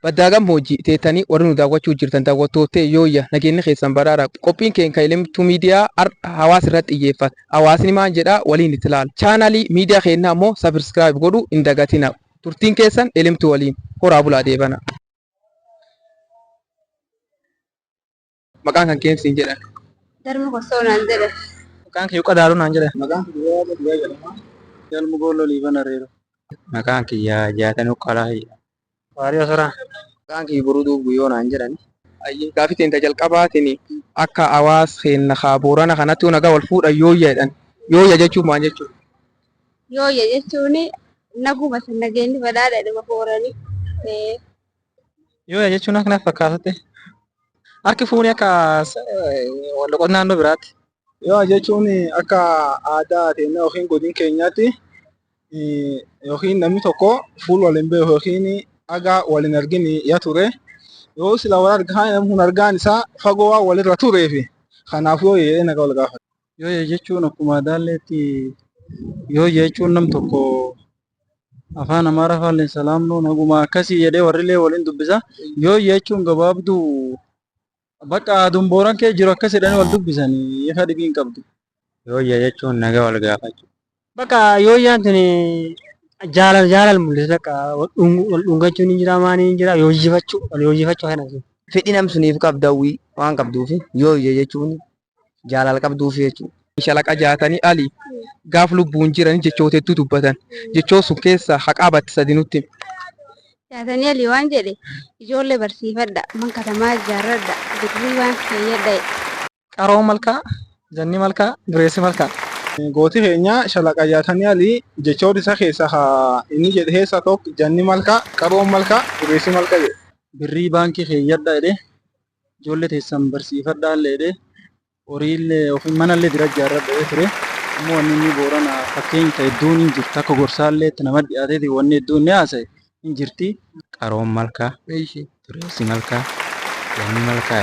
Baddaa gammoojjii teettanii warri nu daawwachuu jirtan daawwattoottee yooyya nageenyi keessan baraara. Qophiin keenya kan Elemtuu Miidiyaa har'a hawaasa irratti xiyyeeffata. Hawaasni maal jedhaa waliin itti ilaala. Chaanalii miidiyaa keenyaa immoo subscribe godhuu hin dagatina. Turtiin keessan Elemtuu waliin. Horaa bulaa deebana. Maqaan kan kee siin jedhan. Darma Kossoo naan jedhan. Maqaan kiyya Qadaaluu naan jedhan. Maqaan kiyya Yaada Dhugaa jedhama. Galmu Goolloo Liiban Areeroo. Maqaan kiyya Jaatanuu Qalaa jedhama. Waariyoo Soraa. Maqaan kiyya Boruu Duub Guyyoo naan jedhan. Ayyee gaafii teenya jalqabaatiin akka hawaasa keenya kaa Boorana kanatti yoo nagaa wal fuudhan yooyya jedhan. Yooyya jechuun maal jechuudha? Yooyya jechuun naguma san nageenyi badhaadha dhuma boorani. Yooyya jechuun akka natti fakkaatutti harki fuunee akka walloqota naannoo biraatti. Yooyya jechuun akka aadaa teenya yookiin godin keenyaatti yookiin namni tokko fuul wal hin beeku yookiin haga wal hin argin ya ture. Yoo sila wal argaa namni kun argaan isaa fagoo waan walirra tureefi kanaaf yoo jedhee nagaa wal gaafata. Yooyya jechuun akkuma aadaalleetti yooyya jechuun nam tokko afaan Amaaraa faalleen salaam noo naguma akkasii jedhee warrillee waliin dubbisa. Yooyya jechuun gabaabduu bakka aduun booran kee jiru akkas jedhanii wal dubbisanii ifa dhibii hin qabdu. Yooyya jechuun nagaa wal gaafachuu. Bakka yooyyaan tuni jaalala jaalala mul'isa bakka wal dhungachuun hin jira maanii hin jira yooyyifachuu wal yooyyifachuu kana. Fedhii nam suniif qabdu hawwii waan qabduufi yooyya jechuun jaalala qabduufi jechuudha. Shalaqa Jaatanii Ali gaaf lubbuun jiran jechoota hedduu dubbatan. Jechoota sun keessaa haqaa batti sadi nutti himi. Jaatanii Ali waan jedhe ijoollee barsiifadha, man katamaa ijaarradha, birrii baankii keeyyadha jedhe. Qaroon malkaa, janni malkaa, dureessi malkaa. Gooti keenya Shalaqa Jaatanii Alii jechoota isa keessa ka inni jedhe keessa tokko janni malkaa, qaroon malkaa, dureessi malka jedhe. Birrii baankii keeyyadha jedhe, ijoollee teessan barsiifadhaa illee jedhe, horiillee yookiin manallee dira ijaarradha jedhee ture. Ammoo wanni inni Boorana fakkeenya ta'e hedduun hin jirti. Akka gorsaallee itti nama dhiyaateeti wanni hedduun inni haasa'e hin jirti. Qaroon malkaa, dureessi malkaa, janni malkaa.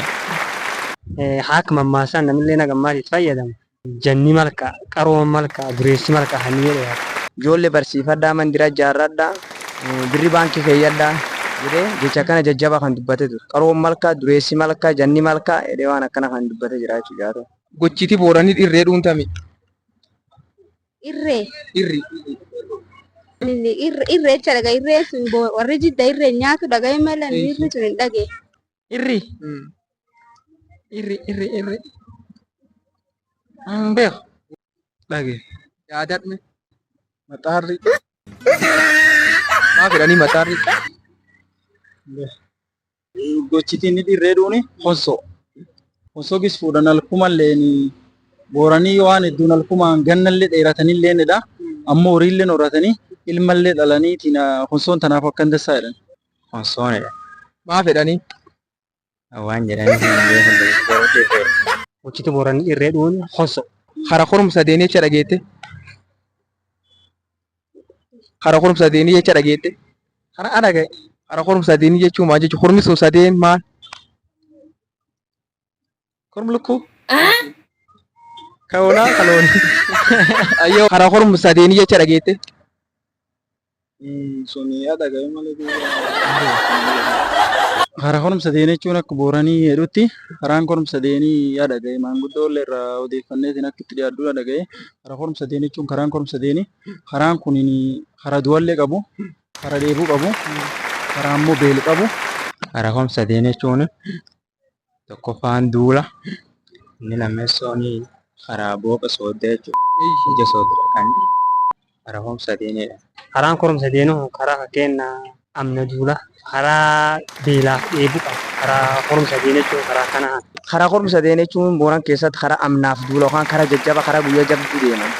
Haak mammaasaan namillee naga maaliif fayyadamu? Janni malkaa, qaroon malkaa, dureessi malkaa kan inni jedhe yaada. Ijoollee barsiifadhaa, man dira ijaarradhaa, birri baankii keeyyadhaa jedhee jecha akkana jajjabaa kan dubbate ture. Qaroon malkaa, dureessi malkaa, janni malkaa jedhee waan akkana kan dubbate jira jechuudha jaatanii. Gochiti Booranii dhirree dhuuntami. Irree. Irri. Inni irreecha dhaga irreen sun warri jidda irreen nyaatu dhagaye malee inni irri sun hin dhagee. Irri. Irri irri irri. Hin beeku. Dhage. Yaadadhu. Maxaarri. Maa fedhanii maxaarri. Gochiti inni dhirree dhuuni honsoo. Honsoo gis fuudhan alkumalleen booranii waan hedduun alkumaan gannallee dheeratanilleenidha. Ammoo horiilleen horatanii ilmallee dhalaniitiin honsoon tanaaf akkan dassaa jedhan. Honsoonidha. Maa fedhanii? Waan jedhaniif hin beeku garuu dhirree. Gochiti booranii dhirree dhuun honso. Hara koromsa deemee jecha dhageette. Hara koromsa deemee jecha dhageette. Hara adha ga'e. Hara koromsa deemee jechuun maal jechuudha? Kormi sun sadeen maal? Kormi lukkuu. Ka hoolaa ka loonii. Ayyoo hara koromsa deemee jecha dhageette. Suni yaa dhaga'e malee Karaa koromsa deemee jechuun akka booranii jedhutti karaan koromsa deemii yaa dhaga'e maanguddoo illee irraa odeeffanneetiin akka itti dhiyaadhu yaa dhaga'e. Karaa koromsa deemee jechuun karaan koromsa deemii karaan kun karaa du'allee qabu karaa dheebuu qabu karaa immoo beela qabu. Karaa koromsa deemee jechuun tokkoffaan duula inni lammeessoon karaa booqa sooddaa jechuudha. Ija sooddaa kan karaa koromsa deemedha. Karaan koromsa deenu karaa fakkeenya amna duula karaa beelaaf dheebuu qaba. Karaa koromsa deenu jechuun karaa kanaa. Karaa koromsa deemu jechuun Booran keessatti karaa amnaaf duula yookaan karaa jajjaba karaa guyyaa jabduu deeman.